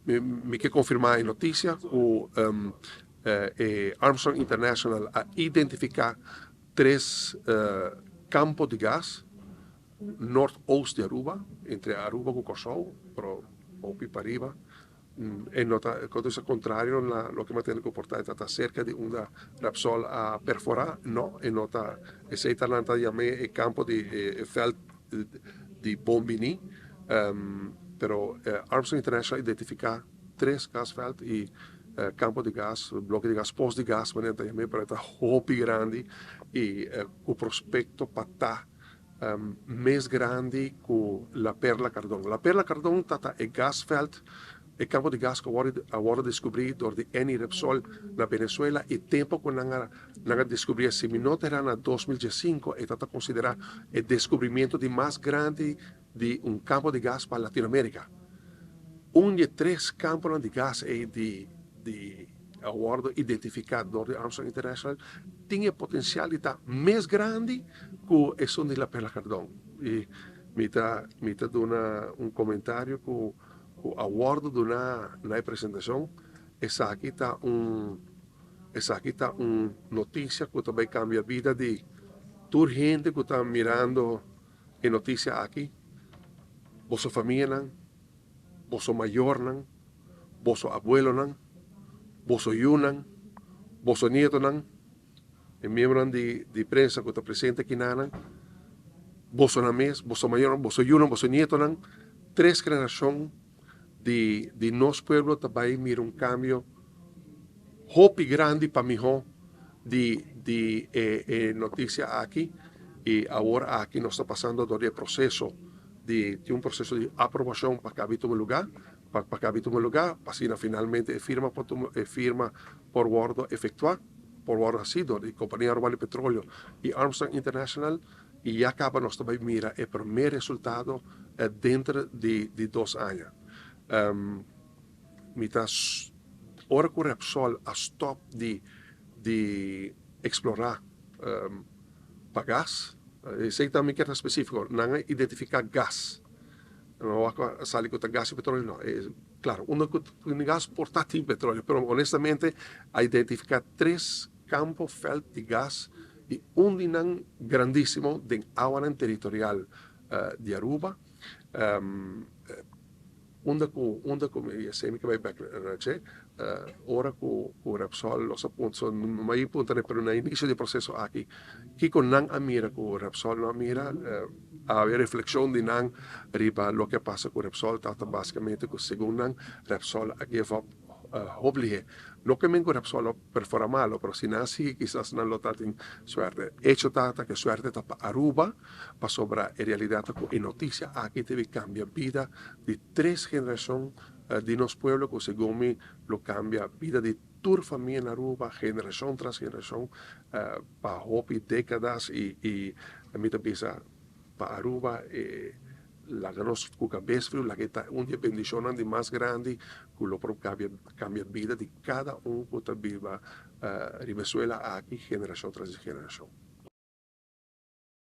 Mi ke konfirmá e notisia ku e Armstrong International a identifiká tres kampo di gas noordoost di Aruba, entre Aruba ku Kòrsou, pero hopi pariba. E no ta cosa kontrario na loke mi a tende ku por ta e ta ta serka di unda Repsol a perforá. No, e no ta. Esei ta nan ta yam'é e kampo di e vèlt di Bon Biní. Pero Armstrong International a identifiká tres gasvèlt i kampo di gas, bloke di gas, pos di gas manera nan ta yam'é, pero e ta hopi grandi i ku prospekto pa ta mes grandi ku La Perla Cardón. La Perla Cardón ta ta e gasveld, e kampo di gas ku a wòrdu deskubrí dor di Eni Repsol na Venezuela i tempu ku nan a nan a deskubrí e si mi no ta erá na 2015 e ta ta konsiderá e deskubrimiento di mas grandi di un kampo di gas pa Latinoamérika. Un di e tres kamponan di gas ei di di a wòrdu identifiká dor di Armstrong International tin e potensial di ta mes grandi ku esun di La Perla Cardón. I mi ta duna un komentario ku a wòrdu duná na e presentashon: esaki ta un notisia ku ta bai kambia bida di tur hende ku ta mirando e notisia aki, boso famianan, boso mayornan, boso abuelonan, boso yunan, boso nietonan, e miembronan di prensa ku ta presente akinan, boso nan mes, boso mayornan, boso yunan, boso nietonan, tres generashon di nos pueblo ta bai mira un kambio hopi grandi pa mihó di e notisia aki. I awor aki nos ta pasando dor di e proseso di un proseso di aprobashon pa kabi tuma lugá, pa kabi tuma lugá, pa asina finalmente e firma por wòrdu efektuá, por wòrdu hasí dor di Kompania Arubano di Petróleo i Armstrong International, i ya kaba nos ta bai mira e promé resultado denter di 2 aña. Mi ta ora ku Repsol a stòp di eksplorá pa gas, esei tambe ke ta spesífiko, nan a identifiká gas. No a sali ku ta gas i petróleo, no. Klaro, unda ku tin gas por ta tin petróleo, pero honestamente a identifiká tres kampo vèlt di gas i un di nan grandísimo den awanan teritorial di Aruba. Unda ku mi esei mi ke bai bèk na dje, ora ku Repsol nos a puntra, so no a puntra pero na inisio di e proseso aki, kiko nan a mira ku Repsol no a mira? A reflekshon di nan riba loke a pasa ku Repsol tabata basikamente ku segun nan Repsol a give up hopi lihé. No ke men ku Repsol a perforá malo, pero si nan a sigui kisas nan lo tatin suerte. Hecho ta ku e suerte ta pa Aruba, pasobra e realidat ta ku e notisia aki debe kambia bida di tres generashon di nos pueblo, ku segun mi lo kambia bida di tur famia na Aruba generashon tras generashon pa hopi dékadas. I mi ta bisa pa Aruba, laga nos ku kabes friu, laga ta un di e bendishonnan di mas grandi ku lo por kambia bida di kada un ku ta biba riba e suela aki generashon tras generashon.